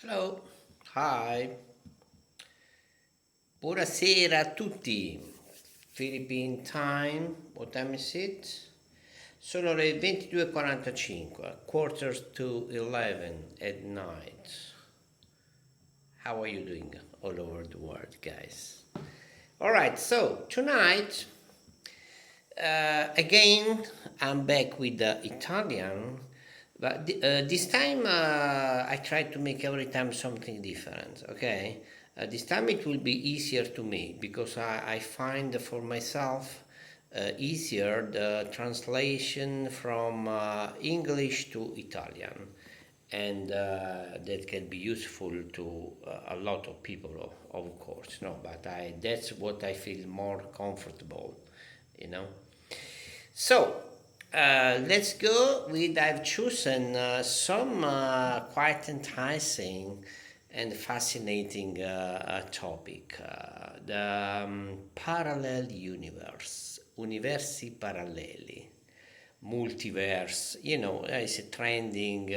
Hello, hi. Buonasera a tutti. Philippine time, what time is it? Sono le 22.45, quarter to 11 at night. How are you doing all over the world, guys? All right, so tonight, again, I'm back with the Italian, but this time I try to make every time something different, okay? This time it will be easier to me because I find for myself easier the translation from English to Italian, and that can be useful to a lot of people, of course. No, but I that's what I feel more comfortable. So let's go with I've chosen some quite enticing and fascinating topic, the parallel universe, universi paralleli, multiverse. It's a trending.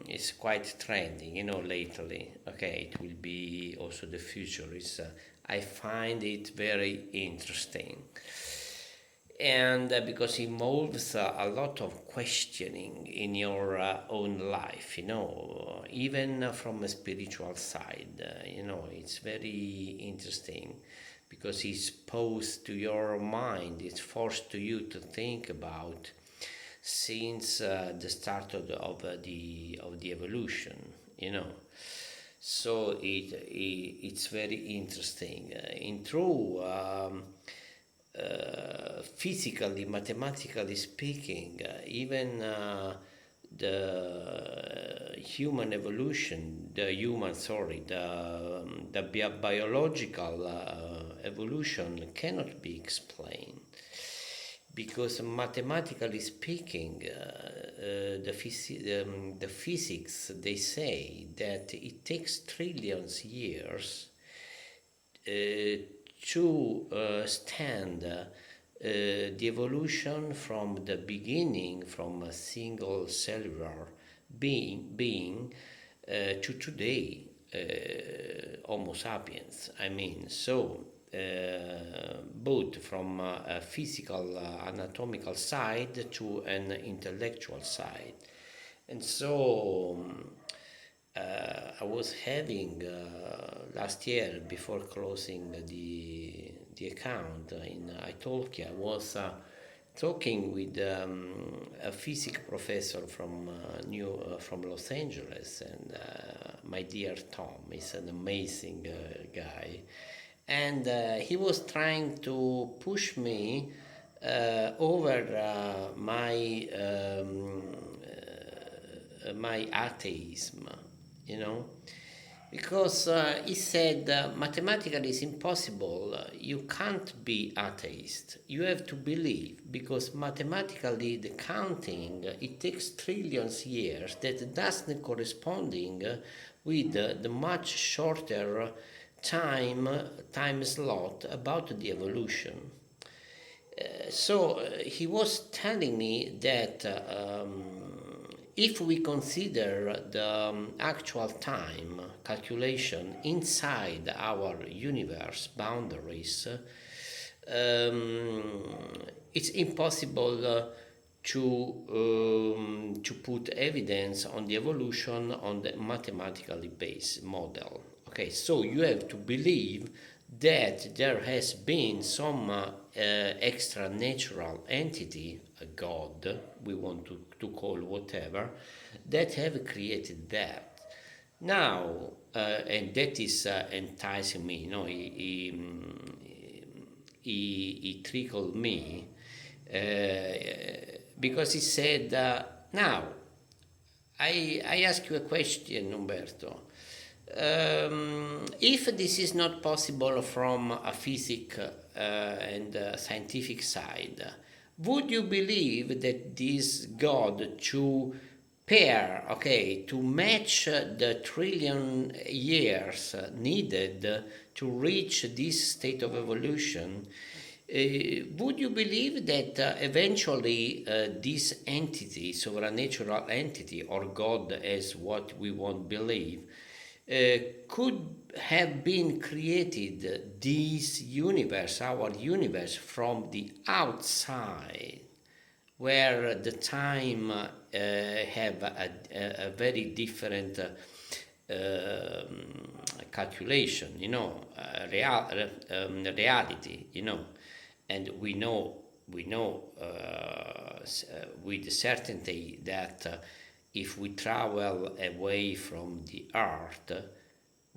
It's quite trending lately. Okay, it will be also the future. I find it very interesting, and because it involves a lot of questioning in your own life, even from a spiritual side, it's very interesting because it's posed to your mind, it's forced to you to think about since the start of the evolution. So it's very interesting. In true, physically, mathematically speaking, even the human evolution, the human, sorry, the biological evolution cannot be explained because mathematically speaking, the physics, they say that it takes trillions years to stand the evolution from the beginning, from a single cellular being to today, Homo sapiens. I mean, so both from a physical, anatomical side to an intellectual side. And so I was having last year before closing the account in italki, I was talking with a physics professor from New from Los Angeles, and my dear Tom is an amazing guy, and he was trying to push me over my atheism, because he said mathematically it's impossible. You can't be atheist. You have to believe because mathematically the counting it takes trillions years that doesn't corresponding with the much shorter time slot about the evolution. So he was telling me that if we consider the actual time calculation inside our universe boundaries, it's impossible to put evidence on the evolution on the mathematically based model. Okay, so you have to believe that there has been some extra natural entity, a god, we want to call whatever, that have created that. Now, and that is enticing me, he trickled me because he said, now, I ask you a question, Umberto. If this is not possible from a physics and scientific side, would you believe that this God to pair, okay, to match the trillion years needed to reach this state of evolution, Would you believe that eventually this entity, supernatural entity, or God as what we want believe, could have been created this universe, our universe, from the outside, where the time have a very different calculation, reality, and we know with certainty that if we travel away from the Earth,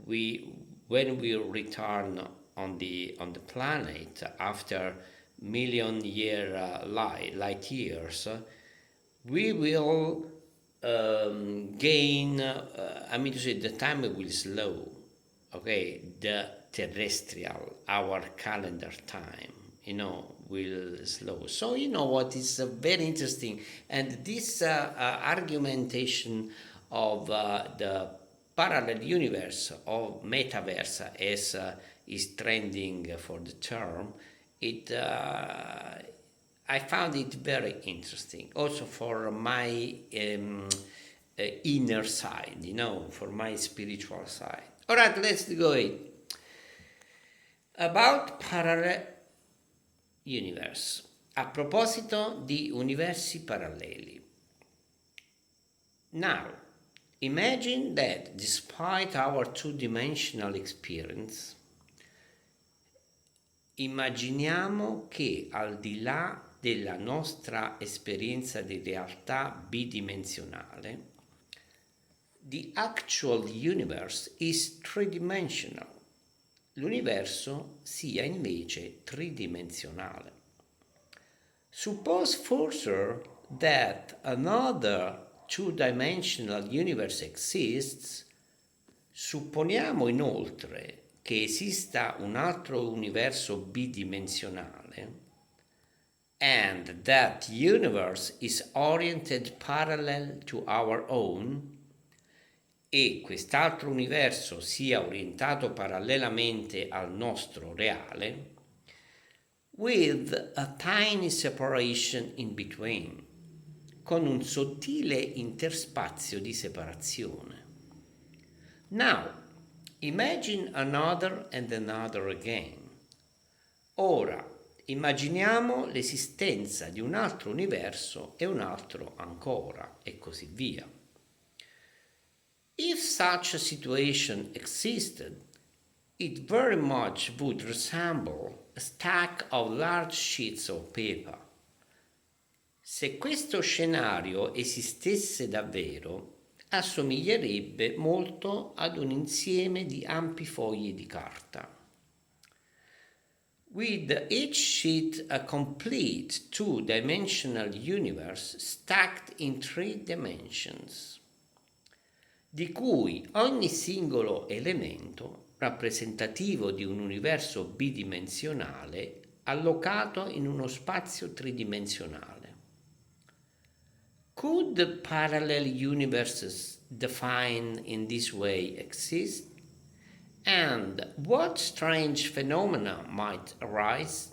we when we return on the planet after million year light years, we will gain. I mean to say, the time will slow. Okay, the terrestrial, our calendar time will slow. So you know what is very interesting, and this argumentation of the parallel universe of metaverse as is trending for the term, it I found it very interesting also for my inner side, for my spiritual side. All right, let's go in. About parallel universe. A proposito di universi paralleli. Now, imagine that despite our two-dimensional experience, immaginiamo che al di là della nostra esperienza di realtà bidimensionale, the actual universe is three-dimensional. L'universo sia invece tridimensionale. Suppose further that another two-dimensional universe exists. Supponiamo inoltre che esista un altro universo bidimensionale and that universe is oriented parallel to our own e quest'altro universo sia orientato parallelamente al nostro reale, with a tiny separation in between, con un sottile interspazio di separazione. Now, imagine another and another again. Ora, immaginiamo l'esistenza di un altro universo e un altro ancora, e così via. If such a situation existed, it very much would resemble a stack of large sheets of paper. Se questo scenario esistesse davvero, assomiglierebbe molto ad un insieme di ampi fogli di carta. With each sheet a complete two-dimensional universe stacked in three dimensions, di cui ogni singolo elemento rappresentativo di un universo bidimensionale allocato in uno spazio tridimensionale. Could the parallel universes defined in this way exist? And what strange phenomena might arise?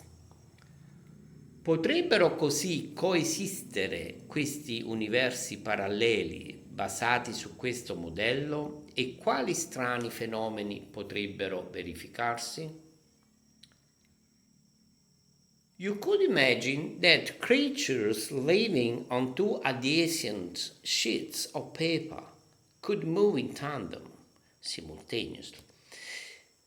Potrebbero così coesistere questi universi paralleli basati su questo modello e quali strani fenomeni potrebbero verificarsi? You could imagine that creatures living on two adjacent sheets of paper could move in tandem simultaneously.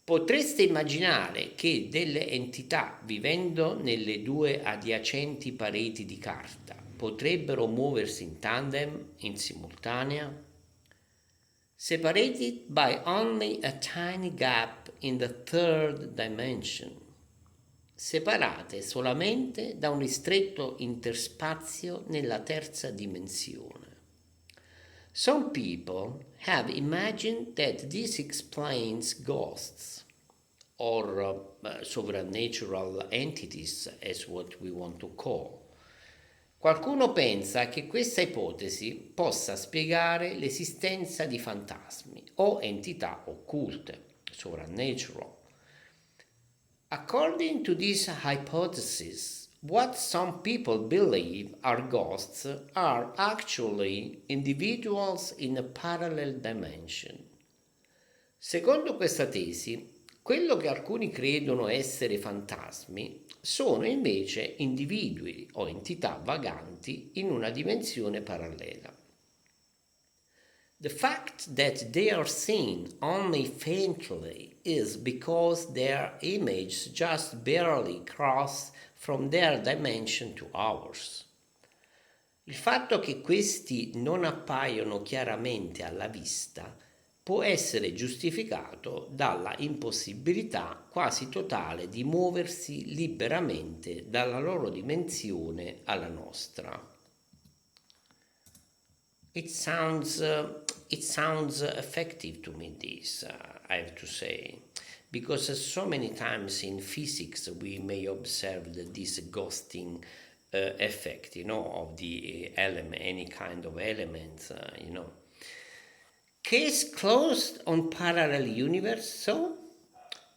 Potreste immaginare che delle entità vivendo nelle due adiacenti pareti di carta potrebbero muoversi in tandem in simultanea? Separated by only a tiny gap in the third dimension, separate solamente da un ristretto interspazio nella terza dimensione. Some people have imagined that this explains ghosts or supernatural entities, as what we want to call. Qualcuno pensa che questa ipotesi possa spiegare l'esistenza di fantasmi o entità occulte, supernatural. According to this hypothesis, what some people believe are ghosts are actually individuals in a parallel dimension. Secondo questa tesi, quello che alcuni credono essere fantasmi sono invece individui o entità vaganti in una dimensione parallela. The fact that they are seen only faintly is because their images just barely cross from their dimension to ours. Il fatto che questi non appaiono chiaramente alla vista può essere giustificato dalla impossibilità quasi totale di muoversi liberamente dalla loro dimensione alla nostra. It sounds effective to me, this, I have to say, because so many times in physics we may observe this ghosting effect of the element, any kind of elements. Case closed on parallel universe, so?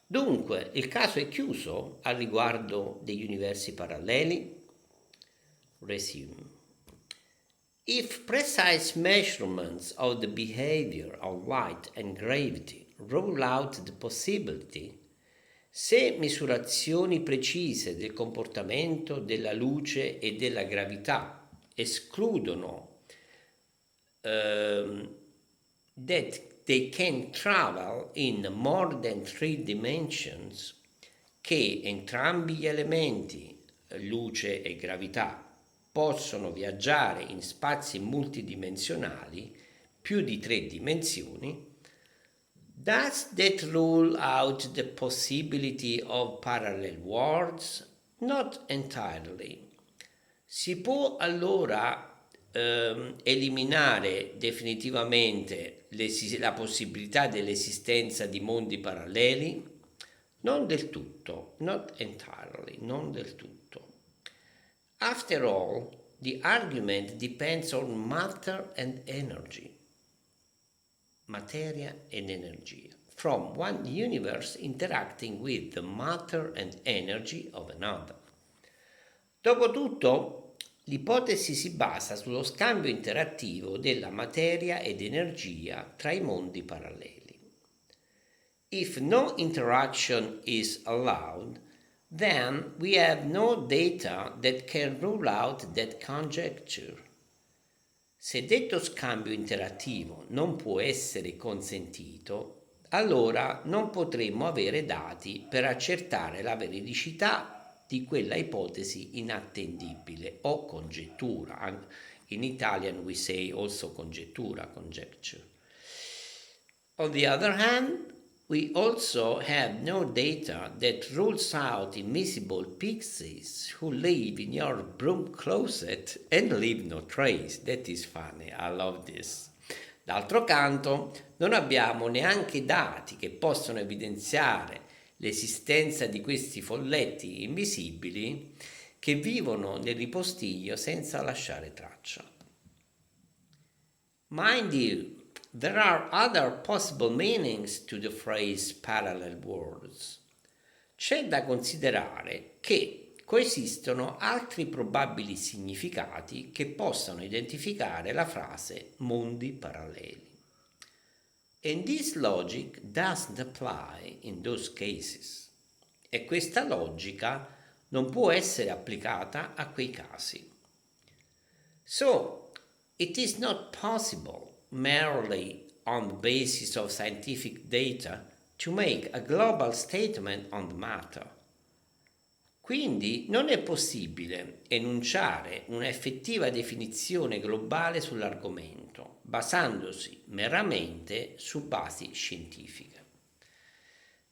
Dunque, il caso è chiuso al riguardo degli universi paralleli? Resume. If precise measurements of the behavior of light and gravity rule out the possibility, se misurazioni precise del comportamento della luce e della gravità escludono that they can travel in more than three dimensions, che entrambi gli elementi, luce e gravità, possono viaggiare in spazi multidimensionali, più di tre dimensioni, does that rule out the possibility of parallel worlds? Not entirely. Si può allora eliminare definitivamente la possibilità dell'esistenza di mondi paralleli? Non del tutto, not entirely, non del tutto. After all, the argument depends on matter and energy. Materia ed energia. From one universe interacting with the matter and energy of another. Dopotutto, l'ipotesi si basa sullo scambio interattivo della materia ed energia tra i mondi paralleli. If no interaction is allowed, then we have no data that can rule out that conjecture. Se detto scambio interattivo non può essere consentito, allora non potremmo avere dati per accertare la veridicità di quella ipotesi inattendibile o congettura. In Italian we say also congettura, conjecture. On the other hand, we also have no data that rules out invisible pixies who live in your broom closet and leave no trace. That is funny, I love this. D'altro canto, non abbiamo neanche dati che possono evidenziare l'esistenza di questi folletti invisibili che vivono nel ripostiglio senza lasciare traccia. Mind you, there are other possible meanings to the phrase parallel worlds. C'è da considerare che coesistono altri probabili significati che possano identificare la frase mondi paralleli. And this logic doesn't apply in those cases. E questa logica non può essere applicata a quei casi. So, it is not possible merely on the basis of scientific data to make a global statement on the matter. Quindi non è possibile enunciare un'effettiva definizione globale sull'argomento, basandosi meramente su basi scientifiche.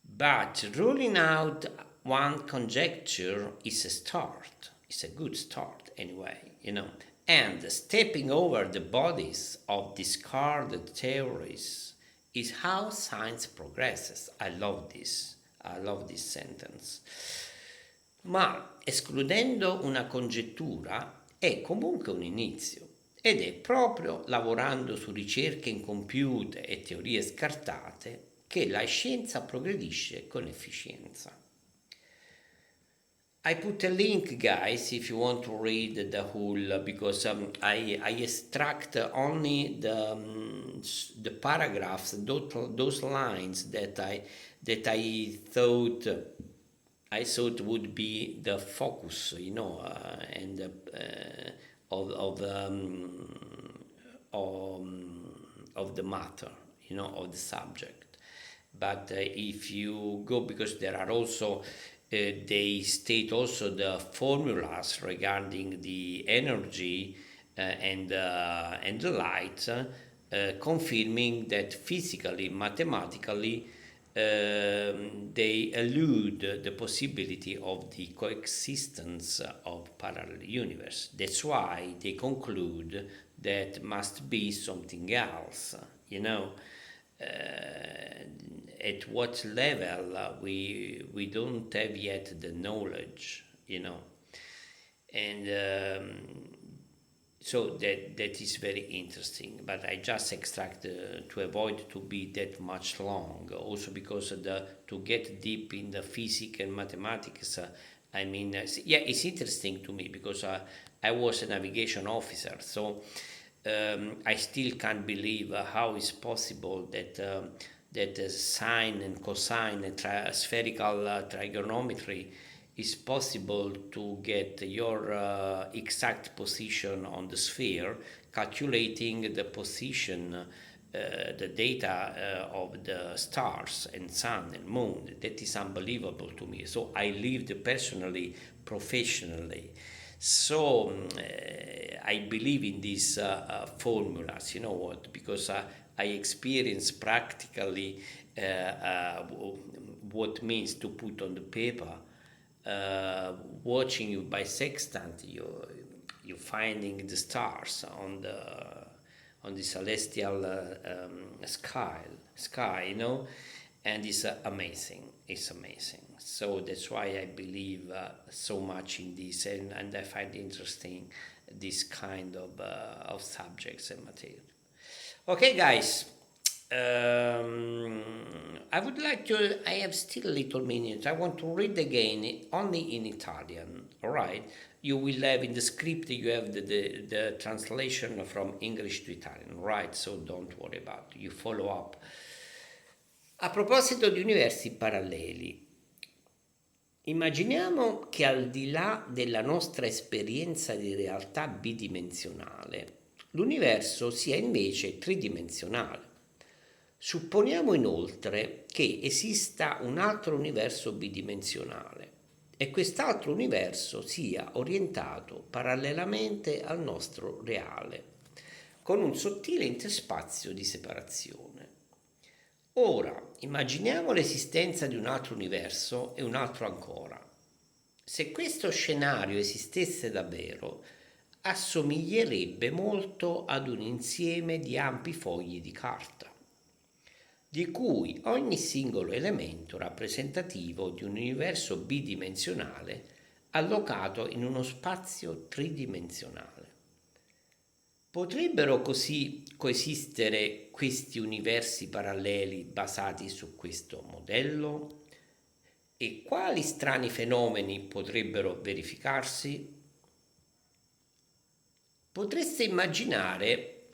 But ruling out one conjecture is a start, it's a good start anyway. And stepping over the bodies of discarded theories is how science progresses. I love this. I love this sentence. Ma escludendo una congettura è comunque un inizio ed è proprio lavorando su ricerche incompiute e teorie scartate che la scienza progredisce con efficienza. I put a link, guys, if you want to read the whole, because I extract only the paragraphs, those lines that I thought would be the focus, and of the matter, of the subject. But if you go, because there are also they state also the formulas regarding the energy and the light, confirming that physically, mathematically, they elude the possibility of the coexistence of parallel universe. That's why they conclude that must be something else. At what level we don't have yet the knowledge. And so that is very interesting, but I just extract to avoid to be that much long, also because the to get deep in the physics and mathematics, I mean, yeah, it's interesting to me because I was a navigation officer, so I still can't believe how it's possible that sine and cosine and spherical trigonometry is possible to get your exact position on the sphere, calculating the position, the data of the stars and sun and moon. That is unbelievable to me. So I lived personally, professionally. So I believe in these formulas, you know what, because I experience practically what means to put on the paper. Watching you by sextant, you finding the stars on the celestial sky, and it's amazing. It's amazing. So that's why I believe so much in this, and I find interesting this kind of subjects and material. Okay, guys. I would like to, I have still a little minute. I want to read again only in Italian, all right? You will have in the script, you have the translation from English to Italian, right? So don't worry about it. You follow up. A proposito di universi paralleli, immaginiamo che al di là della nostra esperienza di realtà bidimensionale, l'universo sia invece tridimensionale. Supponiamo inoltre che esista un altro universo bidimensionale e quest'altro universo sia orientato parallelamente al nostro reale, con un sottile interspazio di separazione. Ora, immaginiamo l'esistenza di un altro universo e un altro ancora. Se questo scenario esistesse davvero, assomiglierebbe molto ad un insieme di ampi fogli di carta, di cui ogni singolo elemento rappresentativo di un universo bidimensionale allocato in uno spazio tridimensionale. Potrebbero così coesistere questi universi paralleli basati su questo modello? E quali strani fenomeni potrebbero verificarsi? Potreste immaginare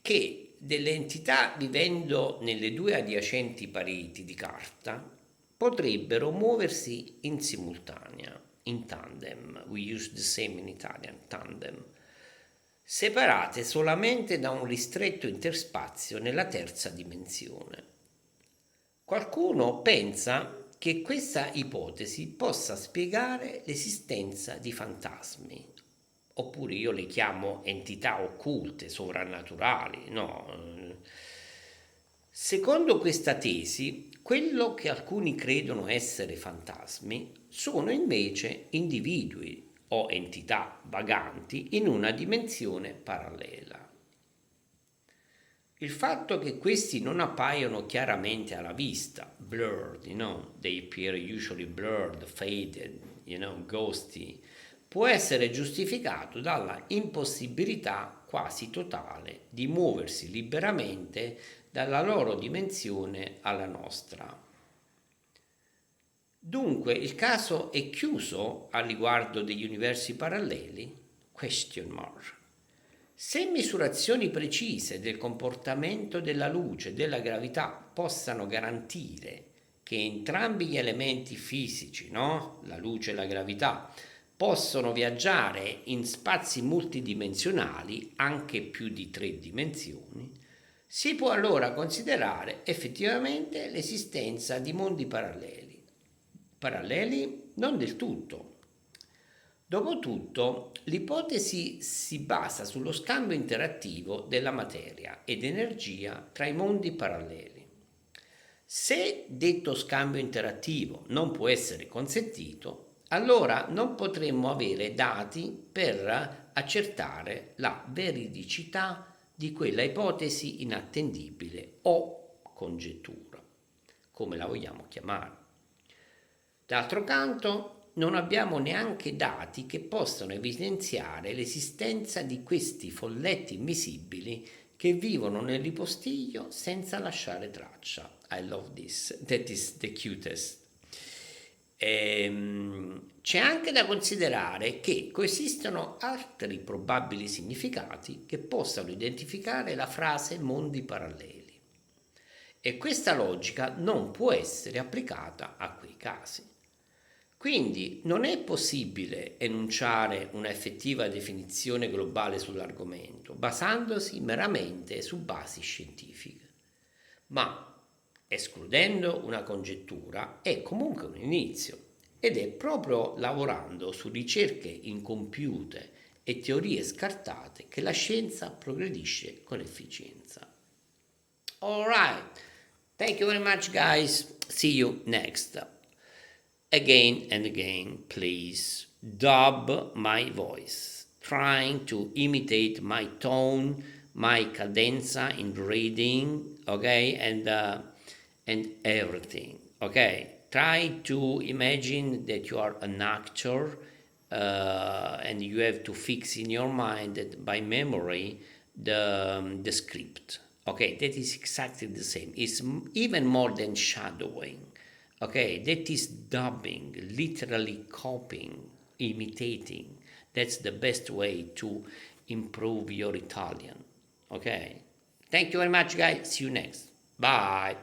che delle entità vivendo nelle due adiacenti pareti di carta potrebbero muoversi in simultanea, in tandem, we use the same in Italian, tandem, separate solamente da un ristretto interspazio nella terza dimensione. Qualcuno pensa che questa ipotesi possa spiegare l'esistenza di fantasmi, oppure io le chiamo entità occulte, sovrannaturali, no? Secondo questa tesi, quello che alcuni credono essere fantasmi sono invece individui o entità vaganti in una dimensione parallela. Il fatto che questi non appaiono chiaramente alla vista, blurred, they appear usually blurred, faded, ghosty, può essere giustificato dalla impossibilità quasi totale di muoversi liberamente dalla loro dimensione alla nostra. Dunque, il caso è chiuso a riguardo degli universi paralleli? Question mark. Se misurazioni precise del comportamento della luce e della gravità possano garantire che entrambi gli elementi fisici, no? La luce e la gravità, possono viaggiare in spazi multidimensionali, anche più di tre dimensioni, si può allora considerare effettivamente l'esistenza di mondi paralleli. Paralleli non del tutto. Dopotutto, l'ipotesi si basa sullo scambio interattivo della materia ed energia tra i mondi paralleli. Se detto scambio interattivo non può essere consentito, allora non potremmo avere dati per accertare la veridicità di quella ipotesi inattendibile o congettura, come la vogliamo chiamare. D'altro canto, non abbiamo neanche dati che possano evidenziare l'esistenza di questi folletti invisibili che vivono nel ripostiglio senza lasciare traccia. I love this, that is the cutest. C'è anche da considerare che coesistono altri probabili significati che possano identificare la frase mondi paralleli. E questa logica non può essere applicata a quei casi. Quindi non è possibile enunciare una effettiva definizione globale sull'argomento, basandosi meramente su basi scientifiche. Ma escludendo una congettura è comunque un inizio ed è proprio lavorando su ricerche incompiute e teorie scartate che la scienza progredisce con efficienza. All right. Thank you very much, guys. See you next. Again and again, please dub my voice, trying to imitate my tone, my cadenza in reading, okay, and everything, okay. Try to imagine that you are an actor and you have to fix in your mind that by memory the script. Okay, that is exactly the same. It's even more than shadowing. Okay, that is dubbing, literally copying, imitating. That's the best way to improve your Italian. Okay, thank you very much, guys. See you next. Bye.